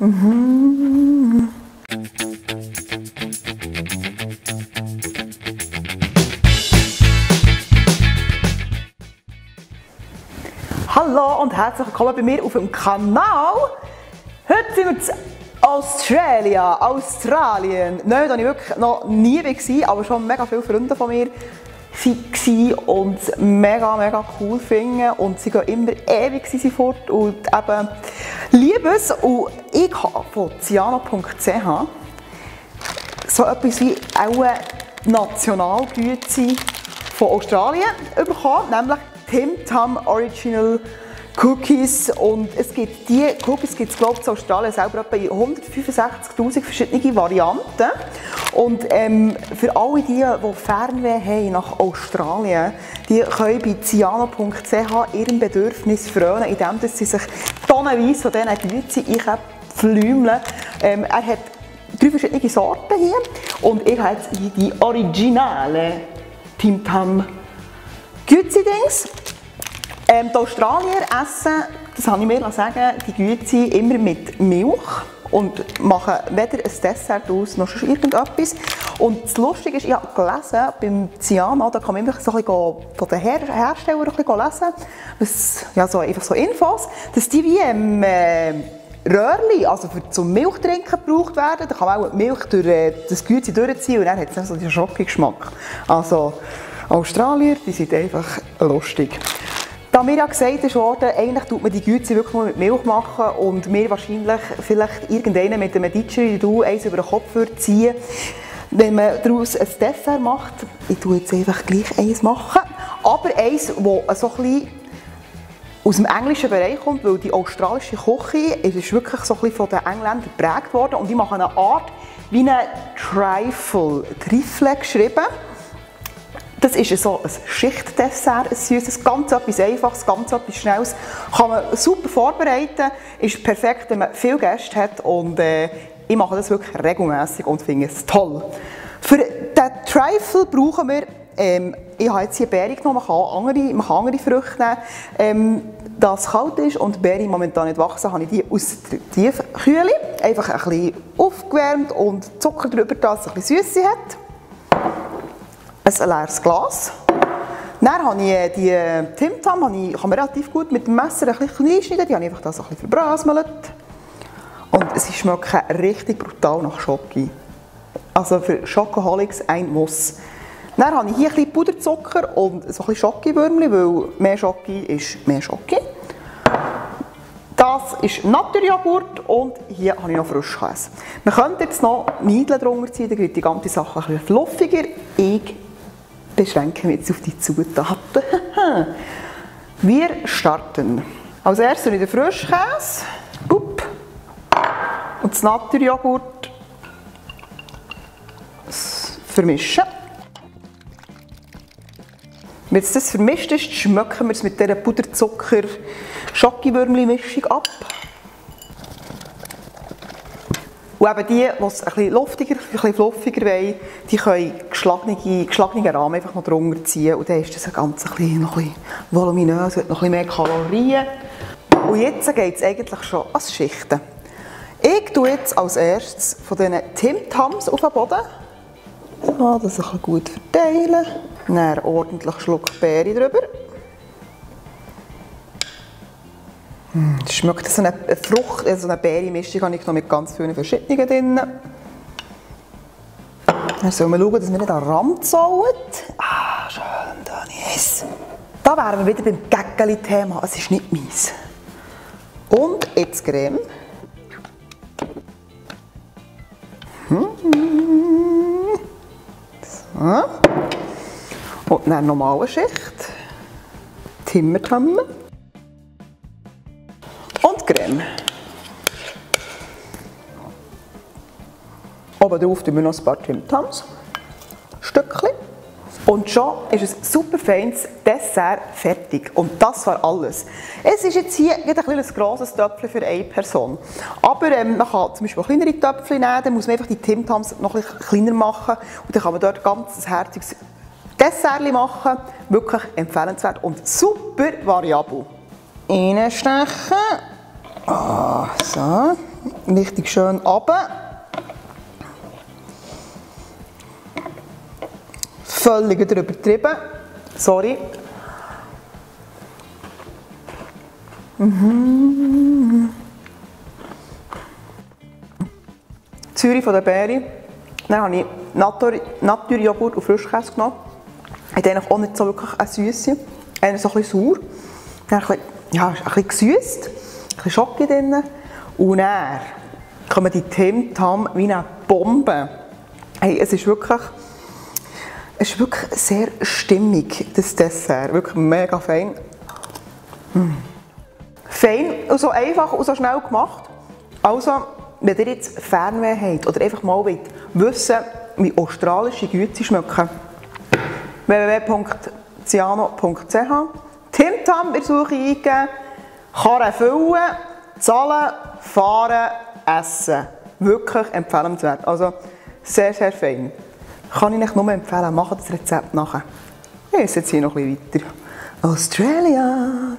Hallo und herzlich willkommen bei mir auf dem Kanal. Heute sind wir in Australien. Nein, da war ich wirklich noch nie, aber schon mega viele Freunde von mir waren und mega cool finden. Und sie gehen immer ewig fort und eben lieben es. Und ich habe von ciano.ch so etwas wie eine Nationalgüte von Australien bekommen, nämlich Tim Tam Original Cookies. Und es gibt die Cookies gibt es, glaube ich, in Australien selber etwa in 165'000 verschiedene Varianten. Und für alle die Fernweh haben nach Australien, die können bei ciano.ch ihrem Bedürfnis frönen, indem sie sich tonnenweise von diesen Güten einflümeln. Er hat 3 verschiedene Sorten hier und ich habe jetzt hier die originale Tim Tam Gützi-Dings. Die Australier essen, das habe ich mir sagen, die Gützi immer mit Milch und machen weder ein Dessert aus noch irgendetwas. Und das Lustige ist, ich habe gelesen, beim Ciano, da kann man immer so ein bisschen von den Herstellern lesen, einfach so Infos, dass die wie Röhrli, also zum Milchtrinken gebraucht werden. Da kann man auch die Milch durch das Gützi durchziehen und dann hat es dann so diesen Schokogeschmack. Also Australier, die sind einfach lustig. Da mir ja gesagt wurde, eigentlich tut man die Gützi wirklich nur mit Milch machen und mir wahrscheinlich vielleicht irgendeinen mit einem Didgeridoo eins über den Kopf ziehen, wenn man daraus ein Dessert macht. Ich tue jetzt einfach gleich eins machen, aber eins, das so ein bisschen aus dem englischen Bereich kommt, weil die australische Küche ist wirklich so ein bisschen von den Engländern geprägt worden und die machen eine Art wie eine Trifle geschrieben. Das ist so ein Schichtdessert, ein süßes, ganz etwas Einfaches, ganz etwas Schnelles. Kann man super vorbereiten, ist perfekt, wenn man viele Gäste hat und ich mache das wirklich regelmäßig und finde es toll. Für den Trifle brauchen wir, ich habe jetzt hier Beere genommen, man kann andere Früchte nehmen. Da es kalt ist und die Beere momentan nicht wachsen, habe ich die aus der Tiefkühle einfach ein bisschen aufgewärmt und Zucker drüber, dass es ein bisschen Süße hat. Ein leeres Glas. Dann habe ich die Tim Tam, kann man relativ gut mit dem Messer ein bisschen klein schneiden. Die habe ich einfach da so ein bisschen verbröselt. Und sie schmecken richtig brutal nach Schoki. Also für Schokoholics ein Muss. Dann habe ich hier ein bisschen Puderzucker und so ein bisschen Schokiwürmchen, weil mehr Schoki ist mehr Schoki. Das ist Naturjoghurt und hier habe ich noch Frischkäse. Man könnte jetzt noch Nudeln drunter ziehen, dann wird die ganze Sache ein bisschen fluffiger. Ich beschränke mich jetzt auf die Zutaten. Wir starten. Als erstes den Frischkäse und das Naturjoghurt vermischen. Wenn das vermischt ist, schmecken wir es mit dieser Puderzucker-Schokiwürmli-Mischung ab. Und eben die es ein bisschen luftiger, ein bisschen fluffiger wollen, die können geschlagene Rahmen einfach noch drunter ziehen. Und dann ist das noch ein bisschen voluminös, hat noch ein bisschen mehr Kalorien. Und jetzt geht es eigentlich schon ans Schichten. Ich tue jetzt als erstes von diesen Tim Tams auf den Boden. So, das ein bisschen gut verteilen. Dann ordentlich einen Schluck Beere drüber. Es schmeckt so eine Frucht, so eine Beere-Mischung habe ich noch mit ganz vielen verschiedenen drin. Dann sollen wir schauen, dass wir nicht an den Rand sollen. Ah, schön, Daniels. Da wären wir wieder beim Gäckeli-Thema. Es ist nicht meins. Und jetzt Creme. So. Und dann normale Schicht. Timmertamme. Und Creme. Oben drauf tun wir noch ein paar Tim Tams. Stückchen. Und schon ist ein super feines Dessert fertig. Und das war alles. Es ist jetzt hier ein grosses Töpfchen für eine Person. Aber man kann zum Beispiel kleinere Töpfchen nehmen, dann muss man einfach die Tim Tams noch ein bisschen kleiner machen. Und dann kann man dort ganz ein herziges Dessert machen. Wirklich empfehlenswert und super variabel. Reinstechen. Oh, so. richtig schön runter. Völlig übertrieben. Sorry. Zürich von der Beere. Dann habe ich Naturjoghurt und Frischkäse genommen. Hat eigentlich auch nicht so wirklich eine Süße. Einer so ein bisschen sauer. Dann ein bisschen gesüsst. Ein bisschen Schoki drin. Und dann kommen die Tim Tam wie eine Bombe. Hey, es ist wirklich sehr stimmig, das Dessert. Wirklich mega fein. Fein und so einfach und so schnell gemacht. Also, wenn ihr jetzt Fernweh habt oder einfach mal wissen wie australische Güte schmecken, www.ciano.ch Tim Tam in der Suche eingeben, Karren füllen, zahlen, fahren, essen. Wirklich empfehlenswert. Also sehr, sehr fein. Kann ich euch nur empfehlen, macht das Rezept nachher. Ich esse jetzt hier noch ein bisschen weiter. Australia!